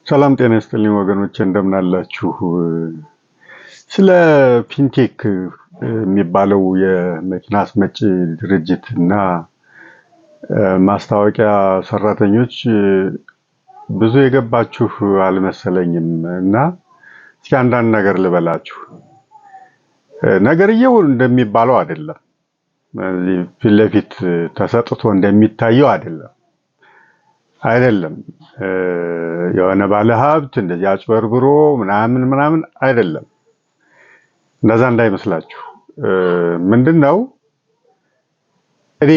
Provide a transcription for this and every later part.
ሰላም ጤና ይስጥልኝ ወገኖች፣ እንደምን አላችሁ? ስለ ፊንቴክ የሚባለው የመኪና አስመጪ ድርጅት እና ማስታወቂያ ሰራተኞች ብዙ የገባችሁ አልመሰለኝም እና እስኪ አንዳንድ ነገር ልበላችሁ። ነገርየው እንደሚባለው አይደለም። እዚህ ፊት ለፊት ተሰጥቶ እንደሚታየው አይደለም አይደለም። የሆነ ባለ ሀብት እንደዚህ አጭበርብሮ ምናምን ምናምን አይደለም። እንደዛ እንዳይመስላችሁ። ምንድን ነው፣ እኔ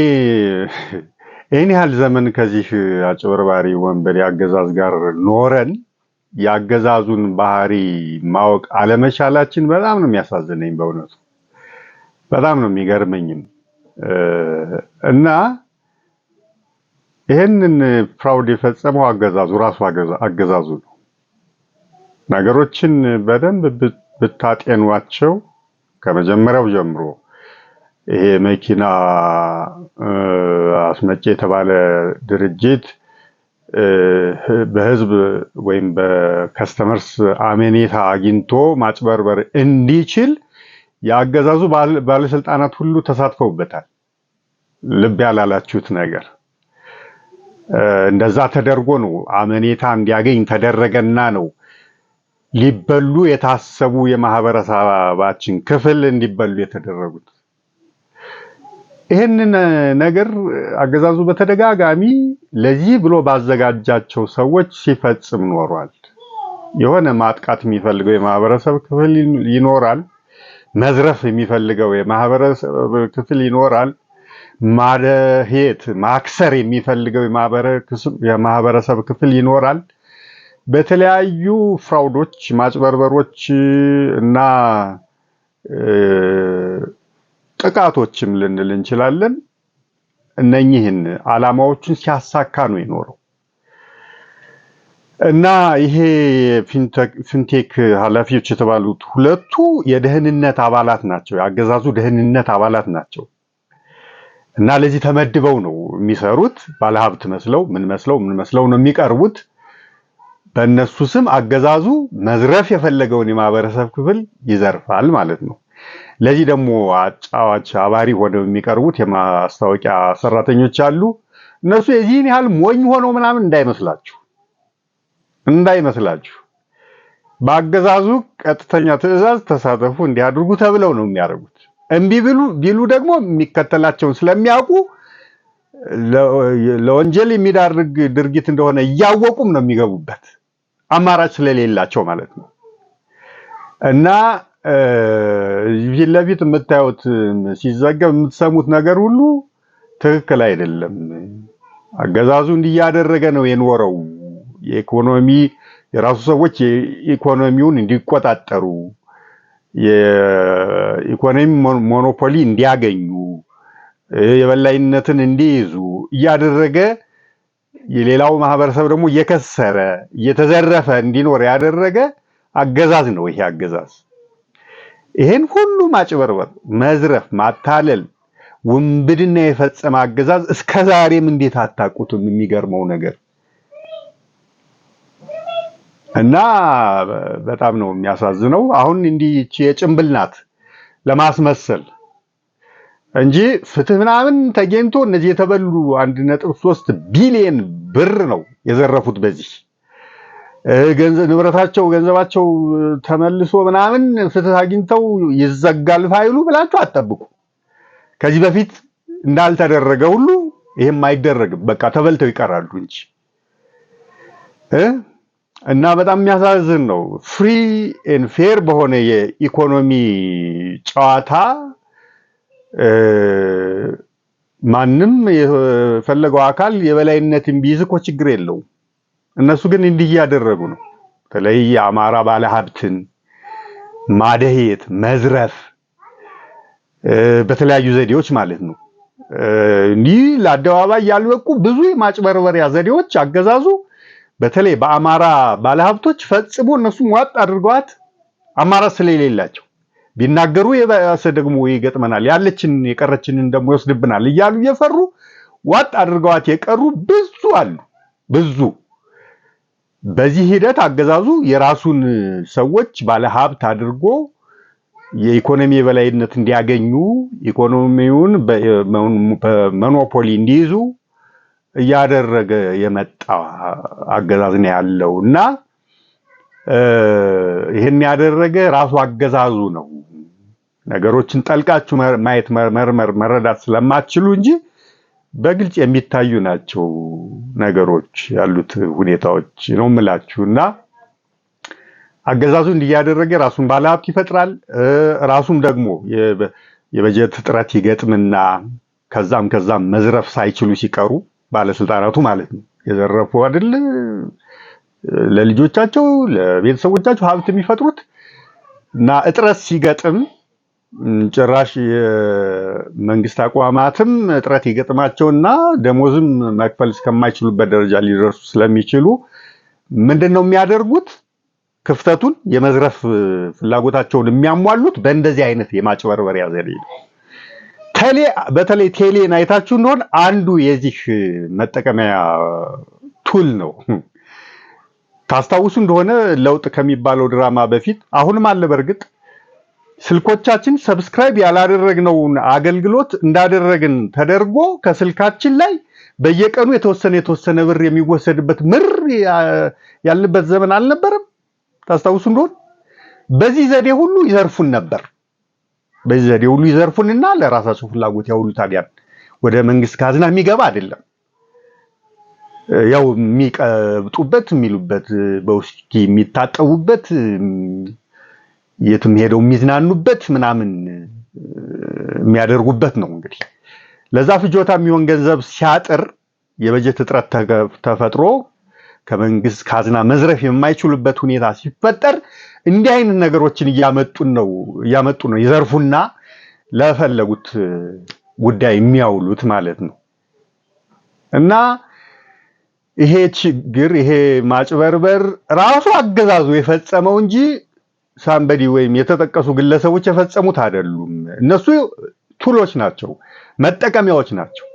ይህን ያህል ዘመን ከዚህ አጭበርባሪ ወንበዴ አገዛዝ ጋር ኖረን የአገዛዙን ባህሪ ማወቅ አለመቻላችን በጣም ነው የሚያሳዝነኝ። በእውነቱ በጣም ነው የሚገርመኝም። እና ይህንን fraud የፈጸመው አገዛዙ ራሱ አገዛዙ ነው። ነገሮችን በደንብ ብታጤኗቸው ከመጀመሪያው ጀምሮ ይሄ መኪና አስመጪ የተባለ ድርጅት በህዝብ ወይም በ customers አመኔታ አግኝቶ ማጭበርበር እንዲችል የአገዛዙ ባለስልጣናት ሁሉ ተሳትፈውበታል። ልብ ያላላችሁት ነገር እንደዛ ተደርጎ ነው አመኔታ እንዲያገኝ ተደረገና ነው ሊበሉ የታሰቡ የማህበረሰባችን ክፍል እንዲበሉ የተደረጉት። ይህንን ነገር አገዛዙ በተደጋጋሚ ለዚህ ብሎ ባዘጋጃቸው ሰዎች ሲፈጽም ኖሯል። የሆነ ማጥቃት የሚፈልገው የማህበረሰብ ክፍል ይኖራል። መዝረፍ የሚፈልገው የማህበረሰብ ክፍል ይኖራል። ማደህየት፣ ማክሰር የሚፈልገው የማህበረሰብ ክፍል ይኖራል። በተለያዩ fraud ኦች፣ ማጭበርበሮች እና ጥቃቶችም ልንል እንችላለን። እነኚህን ዓላማዎቹን ሲያሳካ ነው የኖረው እና ይሄ ፊንቴክ ኃላፊዎች የተባሉት ሁለቱ የደህንነት አባላት ናቸው። የአገዛዙ ደህንነት አባላት ናቸው እና ለዚህ ተመድበው ነው የሚሰሩት። ባለሀብት መስለው ምን መስለው ምን መስለው ነው የሚቀርቡት። በእነሱ ስም አገዛዙ መዝረፍ የፈለገውን የማህበረሰብ ክፍል ይዘርፋል ማለት ነው። ለዚህ ደግሞ አጫዋች አባሪ ሆነው የሚቀርቡት የማስታወቂያ ሰራተኞች አሉ። እነሱ የዚህን ያህል ሞኝ ሆነው ምናምን እንዳይመስላችሁ እንዳይመስላችሁ። በአገዛዙ ቀጥተኛ ትዕዛዝ ተሳተፉ፣ እንዲያደርጉ ተብለው ነው የሚያደርጉት። እምቢ ቢሉ ደግሞ የሚከተላቸውን ስለሚያውቁ ለወንጀል የሚዳርግ ድርጊት እንደሆነ እያወቁም ነው የሚገቡበት፣ አማራጭ ስለሌላቸው ማለት ነው። እና ፊት ለፊት የምታዩት፣ ሲዘገብ የምትሰሙት ነገር ሁሉ ትክክል አይደለም። አገዛዙ እንዲህ እያደረገ ነው የኖረው። የኢኮኖሚ የራሱ ሰዎች የኢኮኖሚውን እንዲቆጣጠሩ፣ የኢኮኖሚ monopoly እንዲያገኙ፣ የበላይነትን እንዲይዙ እያደረገ የሌላው ማህበረሰብ ደግሞ እየከሰረ እየተዘረፈ እንዲኖር ያደረገ አገዛዝ ነው ይሄ አገዛዝ። ይሄን ሁሉ ማጭበርበር፣ መዝረፍ፣ ማታለል፣ ውንብድና የፈጸመ አገዛዝ እስከ ዛሬም እንዴት አታውቁትም? የሚገርመው ነገር እና በጣም ነው የሚያሳዝነው። አሁን እንዲህ ይቺ የጭንብል ናት ለማስመሰል እንጂ ፍትህ ምናምን ተገኝቶ እነዚህ የተበሉ 1.3 ቢሊየን ብር ነው የዘረፉት። በዚህ ገንዘብ ንብረታቸው ገንዘባቸው ተመልሶ ምናምን ፍትህ አግኝተው ይዘጋል ፋይሉ ብላችሁ አትጠብቁ። ከዚህ በፊት እንዳልተደረገ ሁሉ ይሄም አይደረግም። በቃ ተበልተው ይቀራሉ እንጂ እና በጣም የሚያሳዝን ነው። Free and fair በሆነ የኢኮኖሚ ጨዋታ ማንም የፈለገው አካል የበላይነትን ቢይዝ እኮ ችግር የለውም። እነሱ ግን እንዲህ እያደረጉ ነው። በተለይ የአማራ ባለሀብትን ማደህየት፣ መዝረፍ በተለያዩ ዘዴዎች ማለት ነው። እንዲህ ለአደባባይ ያልበቁ ብዙ የማጭበርበሪያ ዘዴዎች አገዛዙ በተለይ በአማራ ባለሀብቶች ፈጽሞ እነሱም ዋጥ አድርገዋት አማራጭ ስለሌላቸው ቢናገሩ የባሰ ደግሞ ይገጥመናል፣ ያለችን የቀረችንን ደግሞ ይወስድብናል እያሉ እየፈሩ ዋጥ አድርገዋት የቀሩ ብዙ አሉ። ብዙ በዚህ ሂደት አገዛዙ የራሱን ሰዎች ባለሀብት አድርጎ የኢኮኖሚ የበላይነት እንዲያገኙ፣ ኢኮኖሚውን በ monopoly እንዲይዙ እያደረገ የመጣ አገዛዝ ነው ያለው እና ይህን ያደረገ ራሱ አገዛዙ ነው። ነገሮችን ጠልቃችሁ ማየት፣ መመርመር፣ መረዳት ስለማትችሉ እንጂ በግልጽ የሚታዩ ናቸው ነገሮች፣ ያሉት ሁኔታዎች ነው የምላችሁ። እና አገዛዙ እንዲህ እያደረገ ራሱን ባለሀብት ይፈጥራል። ራሱም ደግሞ የበጀት እጥረት ይገጥምና ከዛም ከዛም መዝረፍ ሳይችሉ ሲቀሩ፣ ባለስልጣናቱ ማለት ነው፣ የዘረፉ አይደል ለልጆቻቸው ለቤተሰቦቻቸው ሀብት የሚፈጥሩት፣ እና እጥረት ሲገጥም ጭራሽ የመንግስት ተቋማትም እጥረት ይገጥማቸውና ደሞዝም መክፈል እስከማይችሉበት ደረጃ ሊደርሱ ስለሚችሉ ምንድን ነው የሚያደርጉት? ክፍተቱን፣ የመዝረፍ ፍላጎታቸውን የሚያሟሉት በእንደዚህ አይነት የማጭበርበሪያ ዘዴ ነው። ቴሌ፣ በተለይ ቴሌን አይታችሁ እንደሆን አንዱ የዚህ መጠቀሚያ tool ነው። ታስታውሱ እንደሆነ ለውጥ ከሚባለው ድራማ በፊት፣ አሁንም አለ በእርግጥ፣ ስልኮቻችን subscribe ያላደረግነውን አገልግሎት እንዳደረግን ተደርጎ ከስልካችን ላይ በየቀኑ የተወሰነ የተወሰነ ብር የሚወሰድበት ምር ያልንበት ዘመን አልነበረም? ታስታውሱ እንደሆን በዚህ ዘዴ ሁሉ ይዘርፉን ነበር። በዚህ ዘዴ ሁሉ ይዘርፉንና ለራሳቸው ፍላጎት ያውሉታል። ያን ወደ መንግስት ካዝና የሚገባ አይደለም። ያው የሚቀብጡበት፣ የሚሉበት፣ በውስኪ የሚታጠቡበት፣ የትም ሄደው የሚዝናኑበት ምናምን የሚያደርጉበት ነው። እንግዲህ ለዛ ፍጆታ የሚሆን ገንዘብ ሲያጥር፣ የበጀት እጥረት ተፈጥሮ ከመንግስት ካዝና መዝረፍ የማይችሉበት ሁኔታ ሲፈጠር እንዲህ አይነት ነገሮችን እያመጡ ነው ይዘርፉና ለፈለጉት ጉዳይ የሚያውሉት ማለት ነው። እና ይሄ ችግር፣ ይሄ ማጭበርበር ራሱ አገዛዙ የፈጸመው እንጂ somebody ወይም የተጠቀሱ ግለሰቦች የፈጸሙት አይደሉም። እነሱ tool ኦች ናቸው፣ መጠቀሚያዎች ናቸው።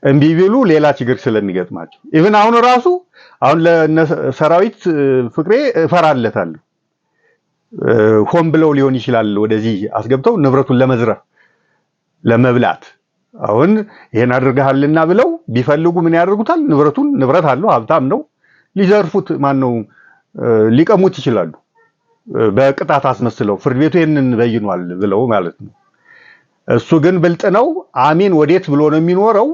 እምቢ ቢሉ ሌላ ችግር ስለሚገጥማቸው፣ even አሁን ራሱ አሁን ለእነ ሰራዊት ፍቅሬ እፈራለታለሁ። ሆን ብለው ሊሆን ይችላል ወደዚህ አስገብተው ንብረቱን ለመዝረፍ፣ ለመብላት። አሁን ይሄን አድርገሃልና ብለው ቢፈልጉ ምን ያደርጉታል? ንብረቱን፣ ንብረት አለው፣ ሀብታም ነው። ሊዘርፉት፣ ማን ነው፣ ሊቀሙት ይችላሉ። በቅጣት አስመስለው፣ ፍርድ ቤቱ ይሄንን በይኗል ብለው ማለት ነው። እሱ ግን ብልጥ ነው። አሜን ወዴት ብሎ ነው የሚኖረው።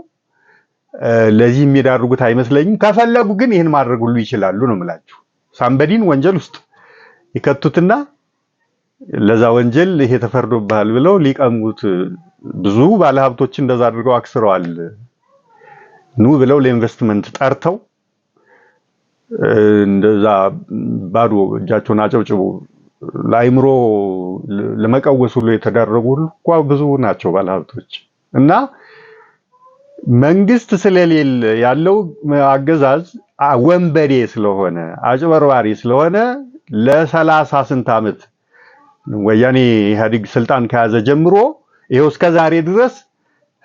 ለዚህ የሚዳርጉት አይመስለኝም። ከፈለጉ ግን ይህን ማድረግ ሁሉ ይችላሉ ነው የምላችሁ። Somebody ን ወንጀል ውስጥ ይከቱትና ለዛ ወንጀል ይሄ ተፈርዶብሃል ብለው ሊቀሙት፣ ብዙ ባለሀብቶች እንደዛ አድርገው አክስረዋል። ኑ ብለው ለኢንቨስትመንት ጠርተው እንደዛ ባዶ እጃቸውን አጨብጭቦ ለአይምሮ ለመቀወስ ሁሉ የተዳረጉ ሁሉ እኮ ብዙ ናቸው ባለሀብቶች። እና መንግስት ስለሌለ፣ ያለው አገዛዝ ወንበዴ ስለሆነ፣ አጭበርባሪ ስለሆነ፣ ለ30 ስንት ዓመት ወያኔ ኢህአዴግ ስልጣን ከያዘ ጀምሮ ይኸው እስከ ዛሬ ድረስ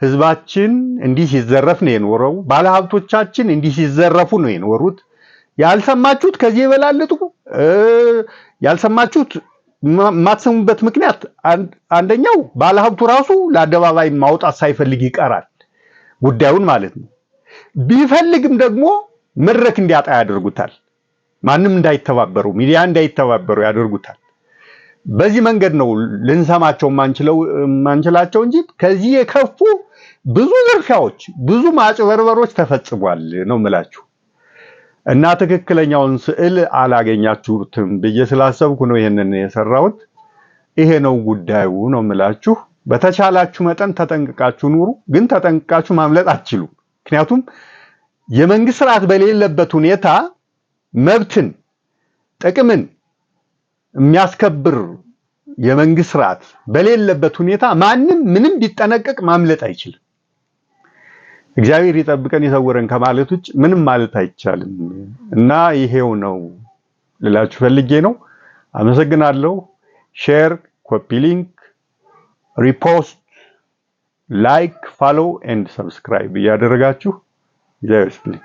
ህዝባችን እንዲህ ሲዘረፍ ነው የኖረው። ባለሀብቶቻችን እንዲህ ሲዘረፉ ነው የኖሩት። ያልሰማችሁት፣ ከዚህ የበላለጡ ያልሰማችሁት፣ የማትሰሙበት ምክንያት አንደኛው ባለሀብቱ ራሱ ለአደባባይ ማውጣት ሳይፈልግ ይቀራል ጉዳዩን ማለት ነው። ቢፈልግም ደግሞ መድረክ እንዲያጣ ያደርጉታል። ማንም እንዳይተባበሩ፣ ሚዲያ እንዳይተባበሩ ያደርጉታል። በዚህ መንገድ ነው ልንሰማቸው ማንችላቸው እንጂ ከዚህ የከፉ ብዙ ዝርፊያዎች፣ ብዙ ማጭበርበሮች ተፈጽሟል ነው የምላችሁ። እና ትክክለኛውን ስዕል አላገኛችሁትም ብዬ ስላሰብኩ ነው ይሄንን የሰራሁት። ይሄ ነው ጉዳዩ ነው የምላችሁ። በተቻላችሁ መጠን ተጠንቅቃችሁ ኑሩ። ግን ተጠንቅቃችሁ ማምለጥ አትችሉም። ምክንያቱም የመንግስት ስርዓት በሌለበት ሁኔታ፣ መብትን ጥቅምን የሚያስከብር የመንግስት ስርዓት በሌለበት ሁኔታ ማንም ምንም ቢጠነቀቅ ማምለጥ አይችልም። እግዚአብሔር ይጠብቀን ይሰውረን ከማለት ውጭ ምንም ማለት አይቻልም። እና ይሄው ነው ልላችሁ ፈልጌ ነው። አመሰግናለሁ። Share፣ copy link፣ repost፣ like፣ follow and subscribe እያደረጋችሁ፣ እግዚአብሔር ይስጥልኝ።